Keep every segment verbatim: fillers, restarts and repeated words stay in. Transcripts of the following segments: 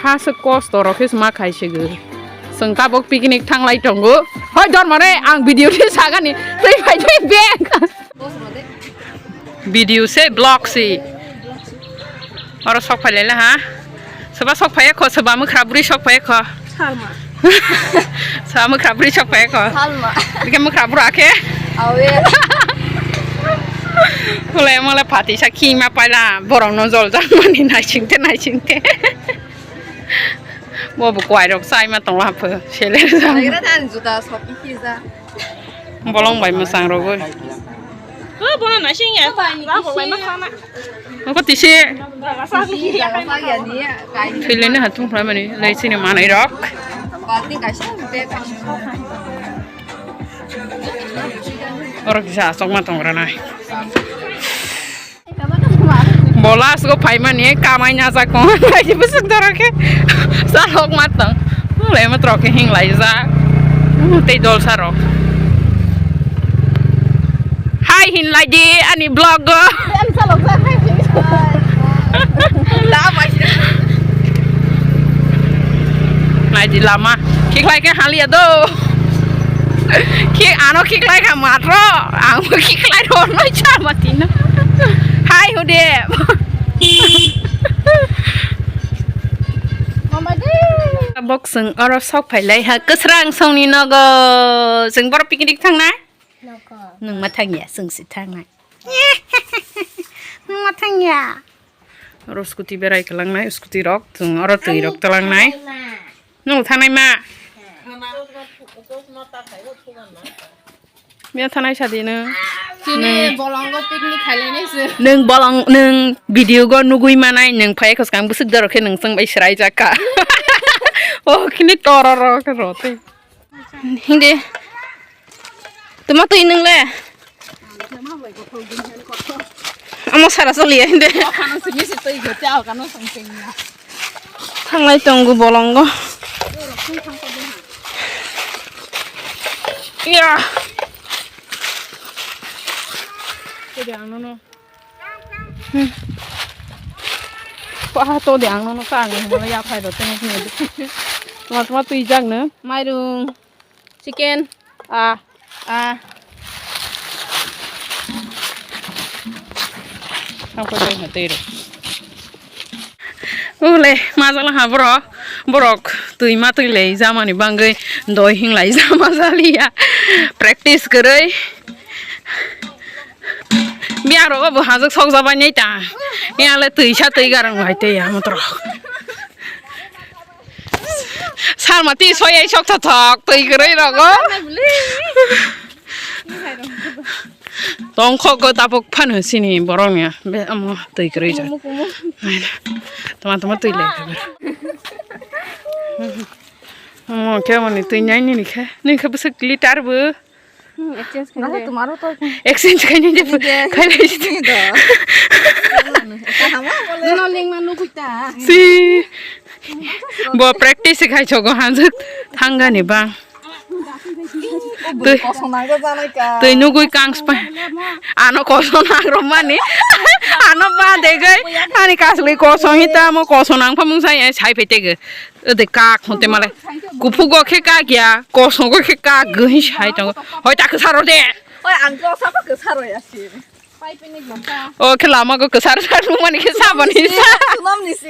Ha se kosto rok khe ma khai se gw. Chwng tabok picnic thanglai tongo. Hoi dormare ang video ni sagani twi phai twi bag. Video se vlog se. Oro sok phai lai ha. Soba sok phai kho, soba mwkhra bwrwi sok phai kho. Salma. Soba mwkhra bwrwi sok phai kho. Salma. Bikhe mwkhra bwrwi khe. Awe. Kule mole phati sa khi ma paila borok no jol jang mani naising te naising te. Bo bo kwai rok chai ma tong la pho sele jang. Nagra dan juda sop iki ja. Bolong bai mwsang rogwi. O bono naising ya. Ba ko bai ma khana. Ko tisi. Thwileni hatung phramani lai chini manai rok. Oro kisa asok ma tong ranai. Bola asgo phaimani kamai na jak tong. Ai bwswk doro khe salok ma tong. Lai ma trok khe hing lai jak. Tei dol saro. Hai hin lai di ani vlog o. Lai di lama. Khiklai khe haliya do. Khi ano khiklai kha matro. Ang khiklai ro noi cha matino. Hai hude. Boksong oro sok phai lai ha kwsrang songni nogo. Chwng boro picnic thangnai. Nokho. Nwng ma thangya, chwng si thangnai. Nwng ma thangya. Oro scooty berai kwlangnai, scooty rok, chwng oro twi rok twlangnai. Nwng thangnai ma? Biya thanai sadi nwng. Chini bolongo picnic khailai nai se. Nwng bolong, nwng video go nugui manai, nwng phai khos kang bwswk doro khe nwng chwng bai swrai jak kha. O khini tororo khe rotwi. Hindi. Tuma twi nung le. Amo sara choli ya hindi. Thanglai tongo bolongo. Ya. Kede ang no no. Hmm. Paha to de ang nono sa ang nono ya phai do tong ni. Tuma tuma twi jak no. Mairung, chicken, a, a. Ang phai do na tei ro. Ule majala ha borok, borok twi ma twi le jamani bangwi doi hing lai jama jaliya. Practice kwrwi. Biya rogo bo hajak sok jabai nai ta. Yang le twi sa twi garang lai tei ya motro. Salma ti soyai sok thok thok twi kwrwi rogo. Tong khok go tabuk phano sini borok ni be amo twi kwrwi ja. Toma toma twi le. Mo khe mo ni twi nai ni khe. Ni khe bwswk litar bo. Hmm, exchange khainai de. Exchange khainai de. Khainai de. Ni do. Kaham bole. No lengma nugui ta. Si. Bo practice khai chogo hanjuk thangani bang. Twi. Kosong nangro janai ka. Twi nugui kang spa. Ano kosong nangro mani. Ano ba degai. Ani kasli kosong hita mo kosong nang phamung sai sai pete ge. Ode kak honte male. Kupugo khe kak ya, kosongo khe kak gwi sai tongo. Hoi ta kwsaro de. Oi ang ko sabo kwsaro ya si. O khe lama go kwsar sar mani khe sabani sa. Sunam ni si.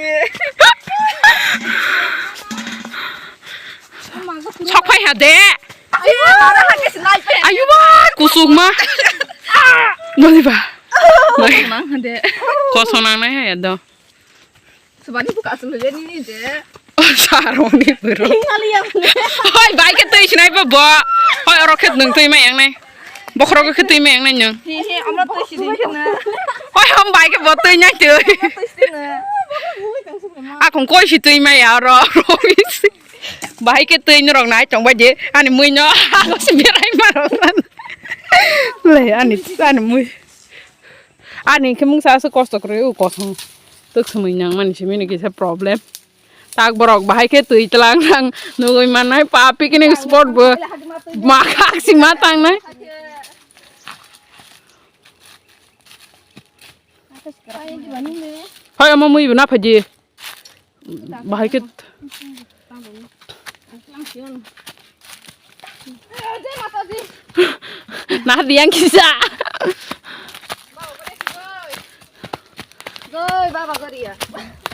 Sok phai ha de. Ayo, ara ha ke sinai pe. Ayo ba kusuk ma. Nani ba. Mang ha de. Kosong nang nai ha ya do. Subani buka aswk hwleni ni je. O saroni bwrwi. Hingali ya bwle. Hoi, bai khe twi sinai bo bo. Hoi, oro khe nwng twi ma yang nai. Bokhorogo khe twi ma yang nai nwng. He he, amra twi sini khe na. Hoi, hom bai khe bo twi nai twi. Twi sini na. Akung koi si twi ma ya oro. Bai khe twi norok nai tong bai je. Ani mui no. Ako si berai ma rok. Le ani, ani mui. Ani khe mungsa aswk kosto kwrwi o kosong twk swmwi nang mani simi ni kisa problem. Tak borok bahai khe twi tlang rang nugui mannai pa picnic spot bo makhak sima tangnai. Hai omo mui bo na phaidi. Bahai khe. Nah, diang kisa. Goi, baba, goriya.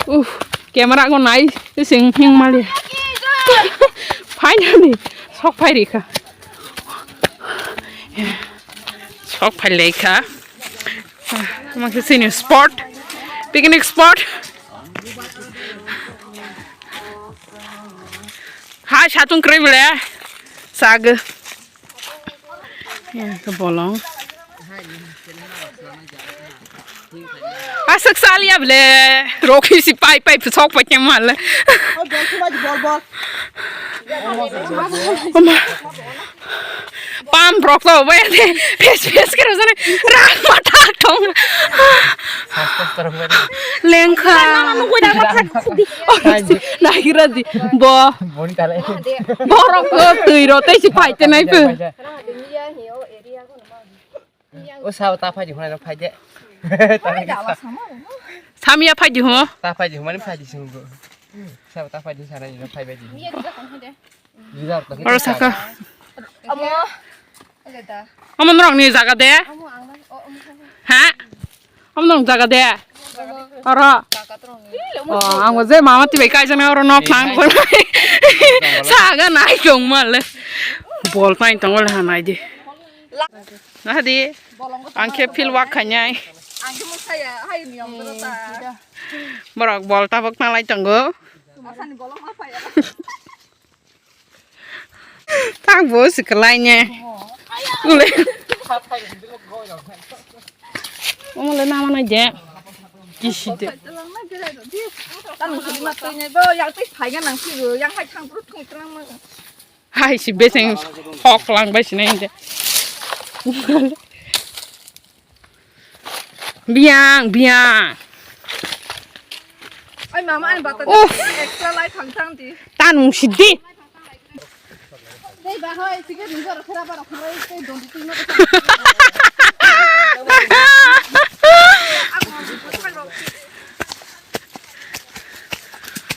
Uh, camera ko nai, sing hing mali. Finally, sok phai rikha. Sok phai lekha. Mangsa sini spot, picnic spot. Hai, satung kri bele. Sag. Ya, ke bolong. Aswk saliya bele, rokhi si pai pai psok pai khe mal. Bol, bol, bol, bol. Oma. Pam rok to bai de, pes pes kero jane, rak ma thak thong. Lengkha. Nagira di, bo. Borok ko twi ro tei si pai te nai pe. O sao ta phai di hwnai no phai de. Samya phai di ho. Ta phai di hwnai phai di sung go. Sao ta phai di sana ni no phai bai di. Oro saka. Omo. Omo norok ni jaga de. Ha? Omo norok jaga de. Oro. O, ang bo je mama tibai kai jana oro nok nang. Saga nai tong mal. Bol pai tong le hanai di. Nahadi, ang khe field work khainai. Ang khe mwsaya, hai niyom doro ta. Borok bol tabok tanglai tongo. Asani bolong ma phaya. Tang bo si kwlai ne. Ule. Omo le nama nai je. Kisi de. Tanu sini ma tui ne bo, yang tui phai ga nang si go, yang hai thang pro thung tlang ma. Hai si beseng hok lang bai sinai de. Biang, biang. Ai mama, ai bata. Oh. Extra lai thang thang di. Tanung sidi. Dei ba hoi, sige ni jor khera ba khera, tei don di tin.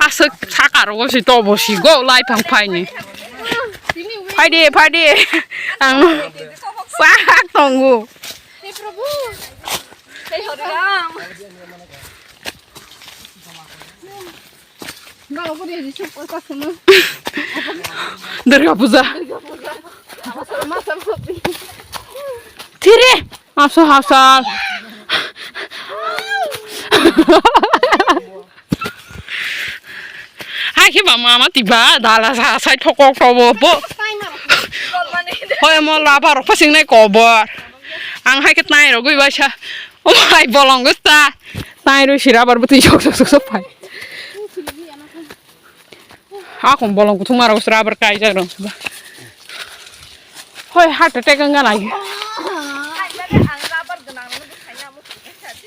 Aswk saka rogo si tobo si go lai phang phaini. Phaidi, phaidi. Ang sak tongo. Durga Puja. Thiri. Asal asal. Hai khe ba mama tiba dala sa sai thokok thobo bo. Hoi mo laba rok pasing nai kobor. Ang hai khe tai rogwi baisa. O hai bolong gesta. Tai ro sira bar bwtwi sok sok sok sok phai. Hakon bolong kuthung maro sra bar kai jaro. Hoi heart attack ang ganai.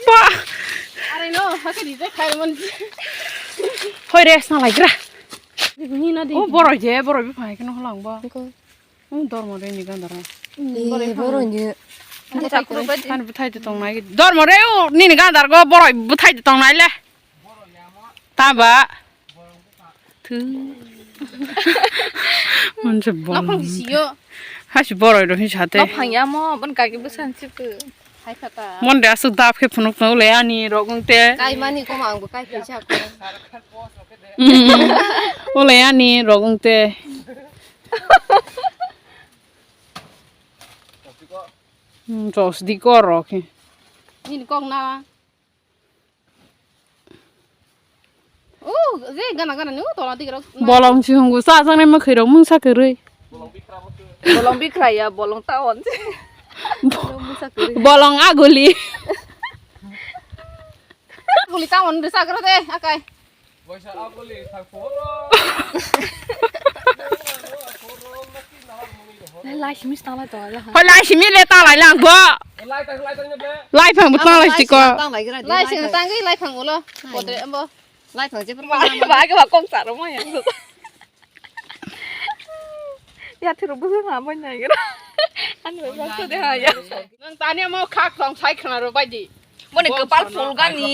Pa. Are no, hake di je khai man. Hoi rest na lai gra. Ni na di. O boroi je, boroi bi phai kno holang ba. Ko. O dormo re ni gandara. Ni boroi phai. Boroi ni. Ani bwthai te tong nai. Dormo re o nini gandar go boroi bwthai te tong nai le. Taba. Thu. Monse bol. Nokhong sio. Hasi boroi ro hin sate. Nokhong ya mo, bon kaki bwsan chipu. Hai khata. Mon de asuk dap khe phunuk no le ani rogong te. Kai mani ko ma ang bo kai phi cha ko. Ole ani rogong te. Hmm, tos di ko ro khe. Nini kok na. Oh, je gana gana ni tola dik rok. Bolong si hungu sa jang nai ma khairok mung sa kwrwi. Bolong bikra ya, bolong taon. Bolong mung sa kwrwi. Bolong aguli. Aguli taon de sa kwrwi de akai. Lai simi tang lai to la. Hoi lai simi le tang lai lang bo. Lai phang bo tang lai siko. Lai sing tang lai phang ulo. Potre ambo. Lai phang je. Ba ba kong sa ro mo ya. Ya thiru bu ma mo nya gira. An ba ko de ha ya. Nang tani mo khak khong sai khna ro bai di. Boni kwpal phulgani.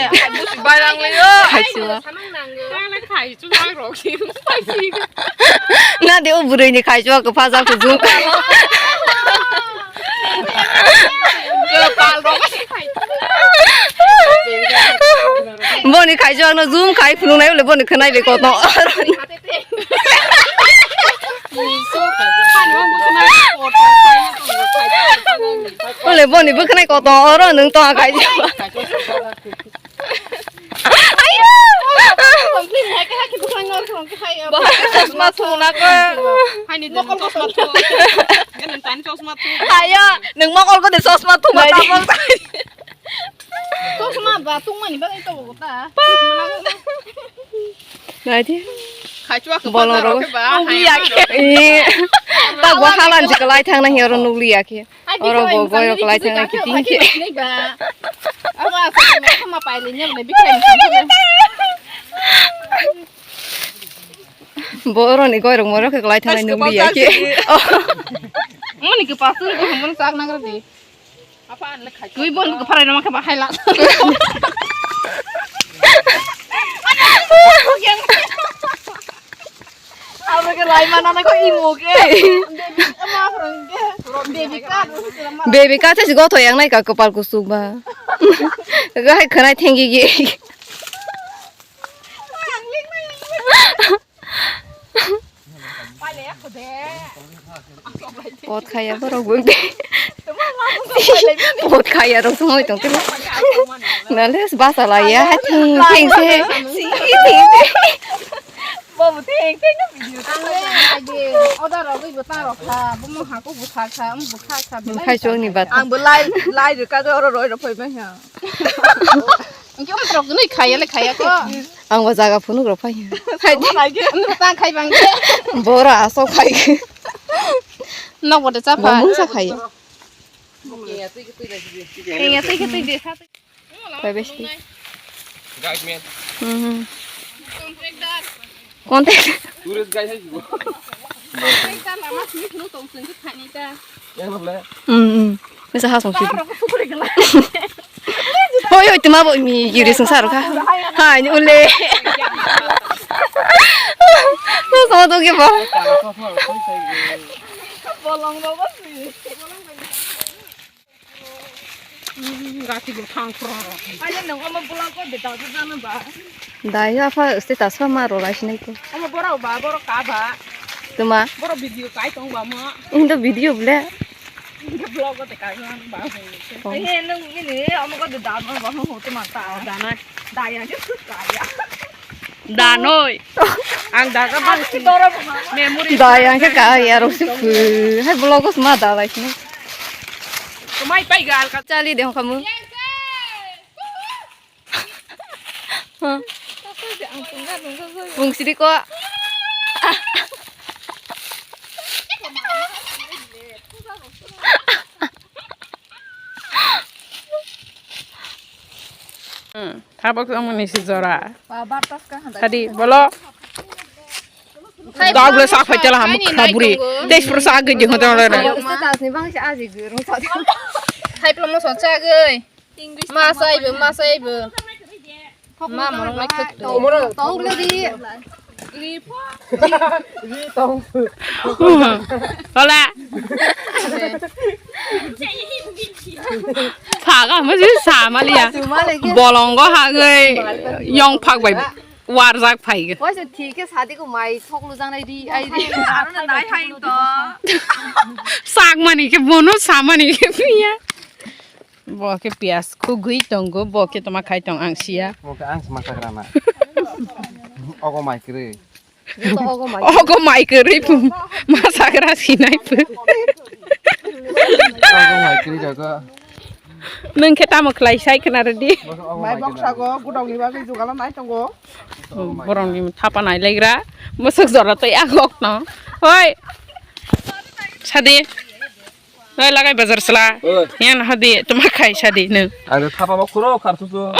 Hai busi bairang le yo. Khaichua. Samang nango. Nang le khaichu nang rok si. Na de o bwrwi ni khaichua kwpha jak jung. Kwpal rok si khaichu. Boni khaichua no jung khai phulung nai le boni khwnai be koto. Ole boni bwkhanai koto oro nwng tong khai. Chosma thwngna ko. Haini chosma thwng. Tani chosma thwng. Hayo, nwng mokol ko de chosma thwngma tabok. Chosma ba tungmani bagwi tabok ta. Naidi. Khaichua ko bolong rok. Nukliya khe. Eh. Ta bo halan je kwlai thangna hi oro nukliya khe. Oro bo boy rok kwlai thangna khe tin khe. Abo asa ma paile ne le bikhai. Bo oro ni boy rok mo rok kwlai thangna nukliya khe. Moni ke pasur ko mon sak nang re. Twi bon ko pharai rama khe bahai la. Abo ke lai mana na ko imo ke. Baby ka. Baby ka se goto yang nai ka kwpal kusuk ba. Gai khwnai thengi gi. Pot khaya borok bo. Pot khaya rok songwi tong khe. Nale basa laiya, thing thing se. Thing thing se. Bo bo thing thing no video. Ang le ai de order rok bo ta rok kha, bo mo ha ko bo kha kha, um bo kha kha. Khai chong ni bat. Ang bo lai lai de ka oro roi ro phai ba ha. Ang khe umrok nui khaya le khaya ko. Ang bo jaga phunuk rok phai. Khai di. Ang bo ta khai bang de. Bora asok khai. Nok bo de cha pha. Mung sa khai. Kenya tui khe tui de sa. Khai besti. Guide man. Mhm. Contractor. Contract. Tourist guide hai bo. Contractor lama sini sini tong sini khai ni ta. Yang na ble. Hmm, hmm. Misa ha song sidi. Hoi, hoi, tuma bo mi yuri song saro kha. Hai, ni ule. Sama to ke ba. Bolong ro ba si. Gati bo thang pro ro. Ani nang ama bolong ko de ta jana ba. Dai ya pha status pha ma rwlai sinai ko. Omo borok ba, borok ka ba. Tuma? Borok video kai tong ba mo. Indo video ble. Indo vlog o te kai tong ba. Oh. He nung ini omo ko de da ba mo ho tuma ta. Da na. Da ya je su ka ya. Da noi. Ang da ka bang si. Memory. Da yang ke ka ya ro su. Hai vlog o ma da lai sinai. Mai pai gal ka. Chali de ho kamu. Bung sidi ko. Hmm, tabok tongmani si jora. Tadi bolo. Dog le sak phai tela ham khaburi. Tei pura sak gidi hoda le. Status ni bang si aji gurung sa. Hai plo mo so chagoi. Ma saibo, ma saibo. Ma morok nai khuk. Tong le di. Hola. Phaga mo si samaliya. Bolongo hagoi yong phak bai warjak phai. Waisa thik khe sadi ko mai thok lu jang nai di ai di. Aro na nai hai to. Sak mani khe bono samani khe piya. Bo khe piyas khugwi tongo, bo khe toma khai tong ang siya. Bo khe ang se masagra na. Ogo mai kwrwi. Ogo mai kwrwi. Ogo mai kwrwi masagra sinai phu. Ogo mai kwrwi jaga. Nwng khe tamo khlai sai khna rwdi. Mai boksa go gudok ni bagwi jugalo nai tongo. Borok ni thapa nai legra. Musuk jora tei agok no. Hoi. Sadi. Nai lagai bazar sala. Oi. Yan hadi tuma khai sadi nung. Ang thapa ma khuro khar su su.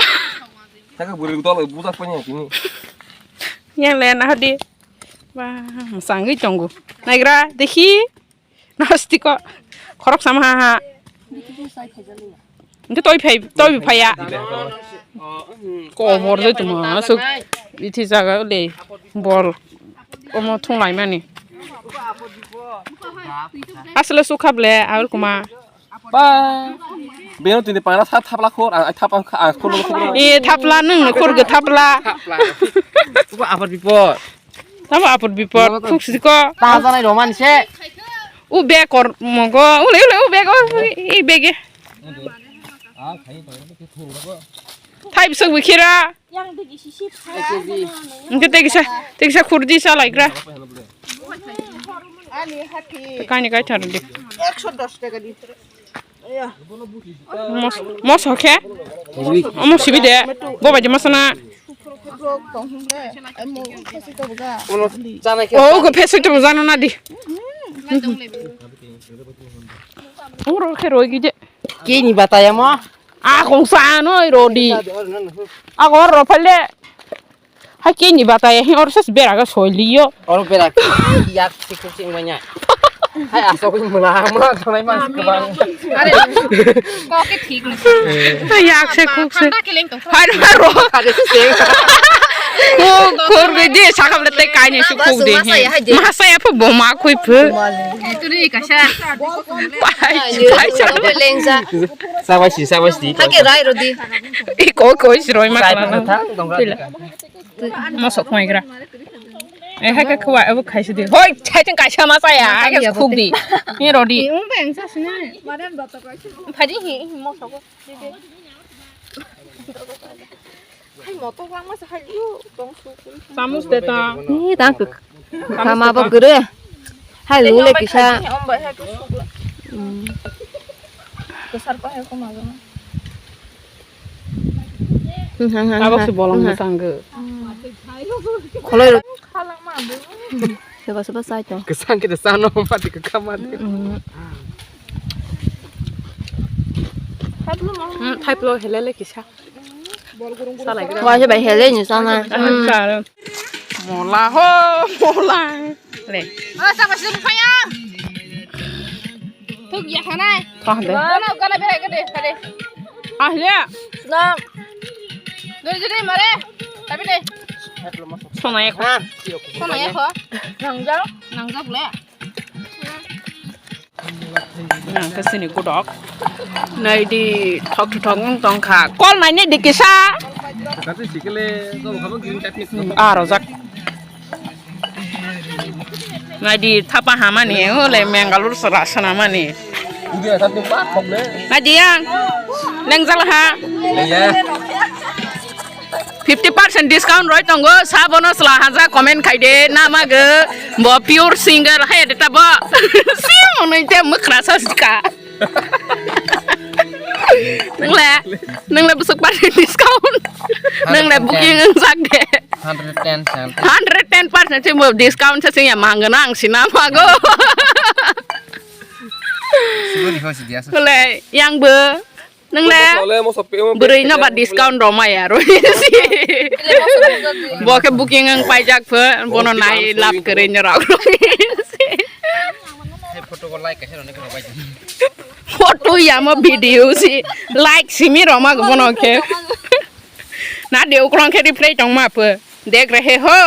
Thaka buri dol bujak pani kini. Yan le na hadi. Ba, musangwi tongo. Naigra, dekhi. Nasti ko. Khorok sama ha ha. Hwnkhe toi phai, toi phaiya. Kobor jai tongma aswk bithi jaga le bol omo thung laimani. Aswkle sukha ble abel kuma. Ba. Beno tini pangra sa thapla khor, ang thap ang khor khor. E thapla nwng khor ge thapla. Uba apor bipor. Tamo apor bipor khuk siko. Ta janai roman se. U bag kor mogo, ule ule u bag o, i bag e. Thai bisok bikhira. Yang de gisi sip. Engke tekisa, tekisa khurdi sa laikra. Ani hati. Kani kai thar di. Ekso dos taka di. Mos, mos hokhe? Omo sibi de. Bo bai de mos na. O, ugo phesoi to jano na di. Uro khe roi gide. Kini bataya mo? A kong sa no rodi. A gor ro phale. Hai kini bataya hi or ses bera ga soi liyo. Oro bera yak sikuk sing banya. Hai asok mula mula tonai mas kebang. Are, kok ke thik na. Yak se khuk se. Thanda keleng tong. Hai ma ro. Are se sing. Khuk khur ge je sakam le te kai ne su khuk de. Masa ya phu boma khui phu. Turi kasa. Pai pai sa. Lengsa. Sabai si sabai si. Hake rai rodi. Iko ko is roi ma. Mosok khwaigra. Eh, hai khe khwa abo khaisi di. Hoi, chaichung kaisa ma chaya, hai khe khuk di. Ni rodi. Phadi hi, hi mosok. Hai moto wang ma sa hai yu tong su. Samus de ta. Ni tang kuk. Kama bo gure. Hai lu le kisa. Om ba hai ku suk la. Kesar pa hai ko ma ga. Tabok se bolong mwchang go. Kholoi ro. Soba soba sai to. Kesang khe sano mati kama de. Thaiplok helele kisa. Salai gra. Wa se bai hele ni sana. Mola ho, mola. Le. Ala sama sini paya. Thuk ya khanai. Thah de. Gana gana berai gade gade. Ah ya. Na. Doi doi mare. Tapi de. Sona ya kho. Sona ya kho. Nangja. Nangja bule. Nang ke sini kudok. Nai di thok thok wng tong kha. Kol nai ne di kisa. Aro jak. Nai di thapa hamani, ole Mangalore sara sana mani. Nai di yang. Lengjal ha. Fifty percent discount roi tongo, sabono sla haja comment khaide, namago, bo pure single hai de tabo. Si monoi te mukra saska. Nang le, nang le busuk party discount. Nang le booking ang sak de. Hundred ten percent. Hundred ten percent sing bo discount sa sing ya mangana ang sinamago. Siboni ho si dia so. Le, yang bo. Nang le bwrwi no ba discount rw maya rw. Bo khe booking ang paijak pho, bono nai lab kwrwi ni rok. Photo ya mo video si like simi rw ma bono khe. Na de ukrong khe reply tong ma pho. Dek re he ho.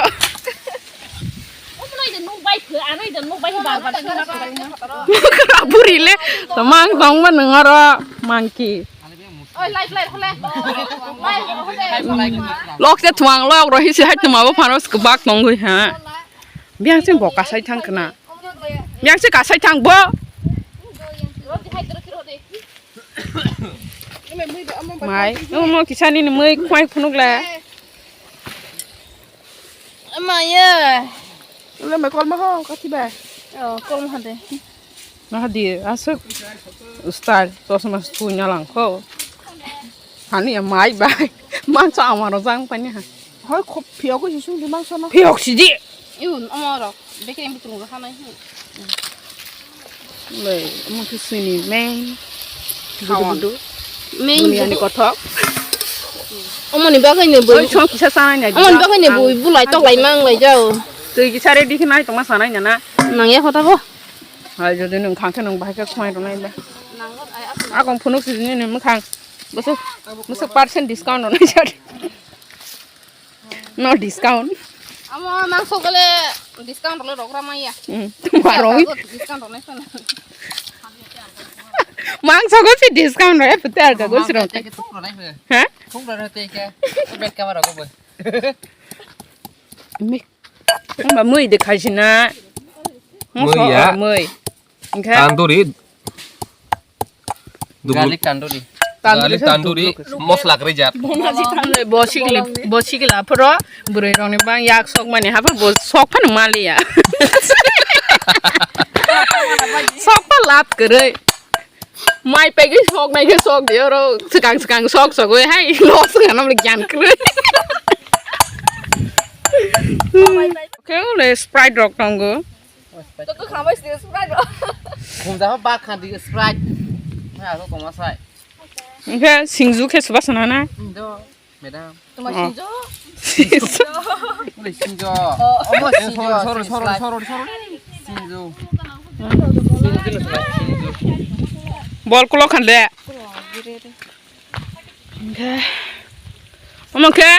Bwkra buri le tongmang tongma nung oro monkey. Lok se thuang lok ro hisi hai tuma bo phano kwbak tongwi ha. Biang se bo kasai thang khna. Biang se kasai thang bo. Mai, omo kisa nini mui khwai phunuk le. Ama ye. Ule mai kolma ho, kathi ba? Oh, kolma hande. Nah di, asuk style, chosma sui na lang kho. Hani ya mai bai. Mansa amaro jang pani ha. Hoi, khop phiyok si sung di mansa no. Phiyok si di. Iun omo rok, beke yang bitung rok hanai. Bai, omo khe sini main. Budu budu. Main budu. Kothok. Omoni bagwi ni bui. Oi, song kisa sanai nai. Omoni bagwi ni bui bulai tok lai mang lai jao. Twi kisa ready khe nai tongma sanai na na. Nang ya khota bo. Hai jodi nung khang khe nung bahai khe khwai rwnai ba. Akong phunuk sini ni mwkhang. Musu, musu percent discount rwnai sir. No discount. Amo mangso gole discount role rogra maya. Hmm. Tumaro. Discount role sana. Mangso go si discount role pute ar go siro. Thung role. Ha? Thung role te ke. Bed cover go boy. Mi. Ba mui de khai sina. Mui ya. Mui. Engkhe? Tandoori. Dublu- Garlic tandoori. Tandoori garlic tandoori, dublu. Mosla kwrwi jat. Bo sikla, bo sikla phoro bwrwi rokni bang yak sok mani hapha bo sok phano maliya. Sok pha lab kwrwi. Mai pegwi sok nai khe sok di oro swkang swkang sok sogwi hai los wngkha namle gyan kwrwi. Khe ole Sprite rok tongo. Toko khambai sini Sprite rok. Khumja ba khan di Sprite. Hai ako koma sai. Engkhe singju khe suba sana na? Indo, madam. Tuma singju? Singju. Mule singju. Oh. Omo singju. Sorry, sorry, sorry, sorry, sorry. Singju. Bol kulo khande. Engkhe. Omo khe?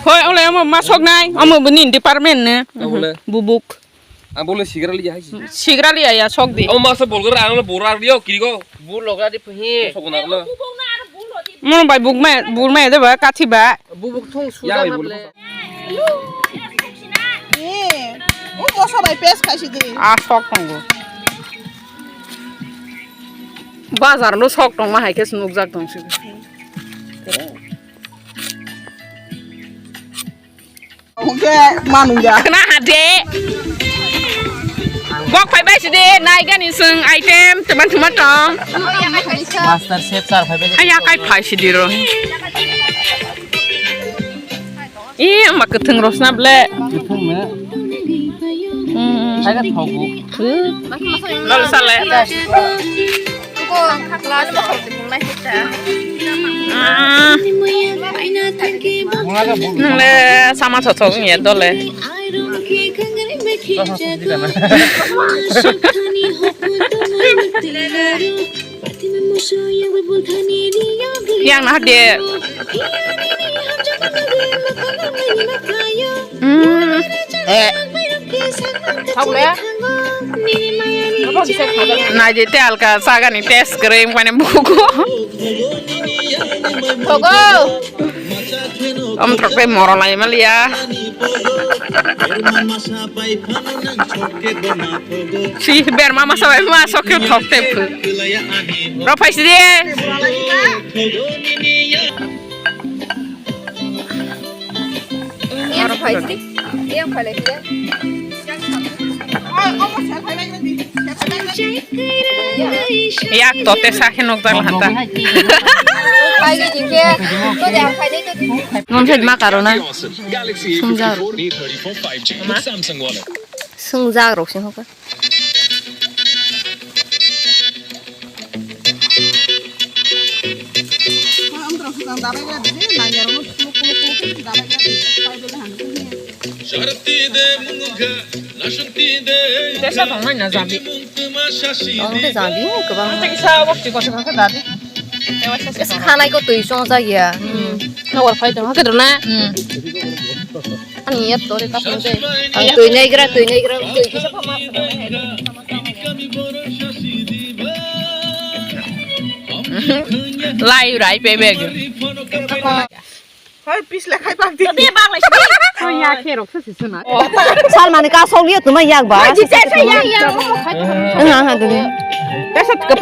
Hoi, ole omo ma sok nai. Omo bini department ne. Abole. Bubuk. Ang bole sigra liya hai si. Sigra liya ya sok di. Omo masa bolgar ang lo bora liyo kirigo. Bu logra di puhi. Sok na lo. Mono bai buk mai, bur mai de ba kathi ba. Bubuk thung suja mable. Eh, o mosa bai pes khai si di. A sok tongo. Bazar no sok tongma hai khe se nukjak tong si. Oke, manung ya. Khna ha de. Bok phai bai si de, nai gani sung item, teman teman tong. Master chef sir phai bai. Haya kai phai si di ro. Ih, ama kwthwng rosna ble. Kwthwng ne? Hmm. Hai da thogo. Lol sale. Ah. Nang le sama thothok ni dole. Yang nah de. Hmm. Eh. Nai de te alka saga ni test kering pane buku. Togo. Om thok tei moro lai maliya. Si berma masa bai ma sok khe thok tei phu. Ro phai si de. Aro phai si de. Yang phai lai si de. Yak tote sakhe nokjak lahanta. Non sai ma karona. Sungjak. Sungjak rok sing hoka. Tesa tong nai na jabi. Tong te jabi kwbang. Tesa wak ti kosa kosa jabi. Esa khanai ko twi song jagya. Hmm. Nawar phai tong ha kedro na. Hmm. Ani yat tore ta phone te. Ang twi nai gra, twi nai gra, twi kisa phama. Lai rai pe bag. Hoi, pis le khai bak di. Te bak lai si. Hoi, ya khe rok se suna. Sal mani ka song liya tuma yak ba. Ji se se ya ya. Nga ha dede. Tesa ka